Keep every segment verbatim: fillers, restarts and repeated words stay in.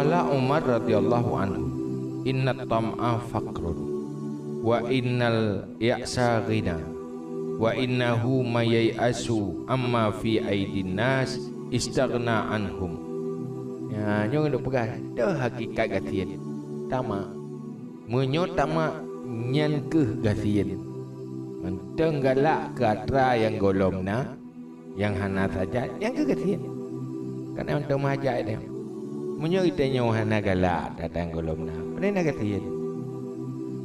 Qala Umar radhiyallahu anhu, "Innat tam'a faqrun, wa innal ya'sa ghina, wa innahu may yai'asu amma fi aidin nas istaghna anhum." Ya, nyoe geupeugah, toh hakikat gasien. Tamak. Meunyoe tamak, nyan kheueh gasien. Mantong galak keu atra nyang gohlom na, nyang hana saja, nyan kheueh gasien. Kana mantong meuhajat nyan. Meunyoe geutanyoe hana galak atra nyang gohlom na, pane na gasien.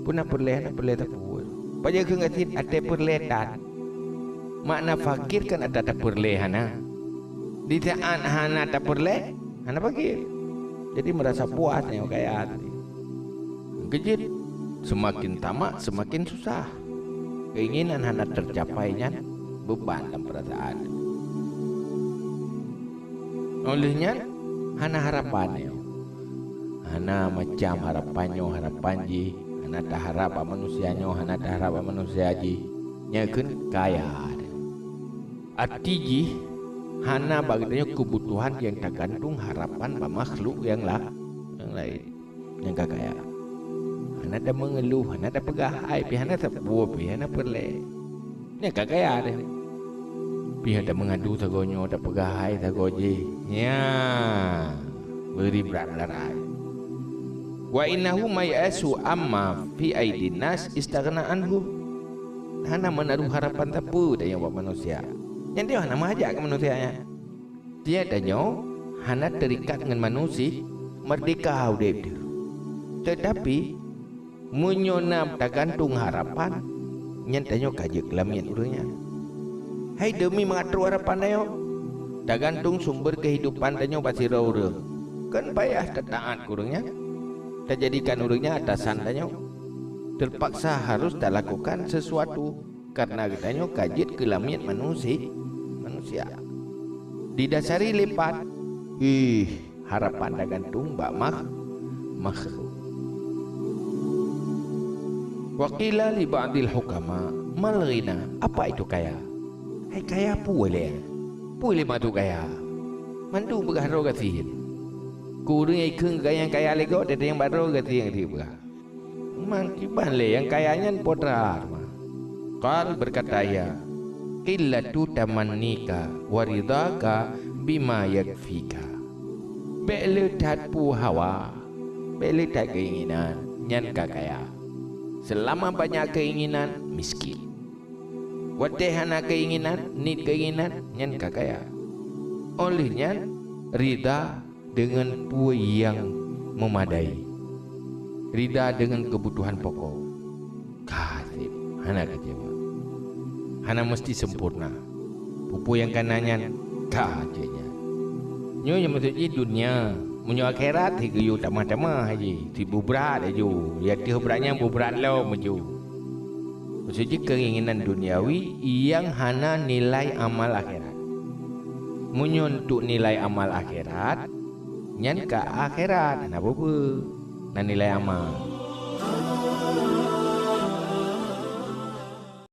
Peue na peureulée, hana peureulée sapeue. Pajan kheun gasien, até peureulée tan. Makna fakir kan atra tapeureulée hana. Di saat hana tapeureulée, hana fakir. Jadi meurasa puas nyang kaya tadi. Keujeuet, seumaken tamak, seumaken susah. Keinginan hana teucapai nyan beuban lam peurasaan. Óh lheueh nyan, hana harapan nyoe. Hana macam harapan nyoe, harapan jih. Hana taharab bak manusia nyoe, hana taharab bak manusia jih. Nyan kheun kaya. Até jih hana bak geutanyoe keubutuhan nyang tagantung harapan bak makhluk nyang la-, nyang laén. Nyang ka kaya. Hana tameungeuluh, hana tapeugah hai pih, hana sapeue pih, hana peureulée. Nyang ka kaya deh. Pih tameungadu sagoe nyoe, tapeugah hai sagoe jih. Nya, beuri brat meularai. "Wa innahu may yai'asu amma fi aidin nas istaghna anhu." Hana meunaruh harapan sapeue tanyoe bak manusia. Nyan tanyoe hana meuhajat keu manusia nyan. Tieb tanyoe hana teurikat ngon manusia, meurdehka udeb teuh. Teutapi, meunyoe na tagantung harapan, nyan tanyoe ka jeuet keu lamiet ureuëng nyan. Hai deumi mangat trok harapan tanyoe, tagantung sumber keuhidupan tanyoe bak sidroe ureuëng. Kon payah tataát keu ureuëng nyan, tajadikan ureuëng nyan atasan tanyoe. Teupaksa harôh talakukan sisuatu kareuna geutanyoe ka jeuet keu lamiet manusi-, manusia. Didasari lé pat, ih, harapan tagantung bak makh-, makhluk. Wa qila li ba'dil hukama, "Mal ghina?" Apa itu kaya? Hai kaya peue lé? Peue lé maksud kaya? Mandum peugah droe gasien. Keu ureuëng nyang ikheun keu nyang kaya lé gob, teuntang nyang bak droe gasien dipeugah. Meukiban lé nyang kaya nyan po that teuma. Qal, berkata ia, "Qillatu tamannika wa ridhaka bima yakfika." Bék le that peue hawa, bék le that keinginan, nyan ka kaya. Seulama banyak keinginan, miskin. Watée hana keinginan, niet keinginan, nyan ka kaya. Óh lheueh nyan, ridha deungon peue nyang meumadai. Ridha deungon keubutuhan pokok. Ka seb, hana keucewa. Hana meuseuti sempurna. Peue-peue nyang kana nyan, ka jeuet nyan. Nyoe nyang meuseujid dunia, meunyoe akhirat, si geuyue tamah-tamah jih, si beubrat laju, ya teuh brat nyan beubrat lom laju. Meuseujid keinginan duniawi nyang hana nilai amal akhirat. Meunyoe untuk nilai amal akhirat, nyan ka akhirat, hana peue-peue. Na nilai amal.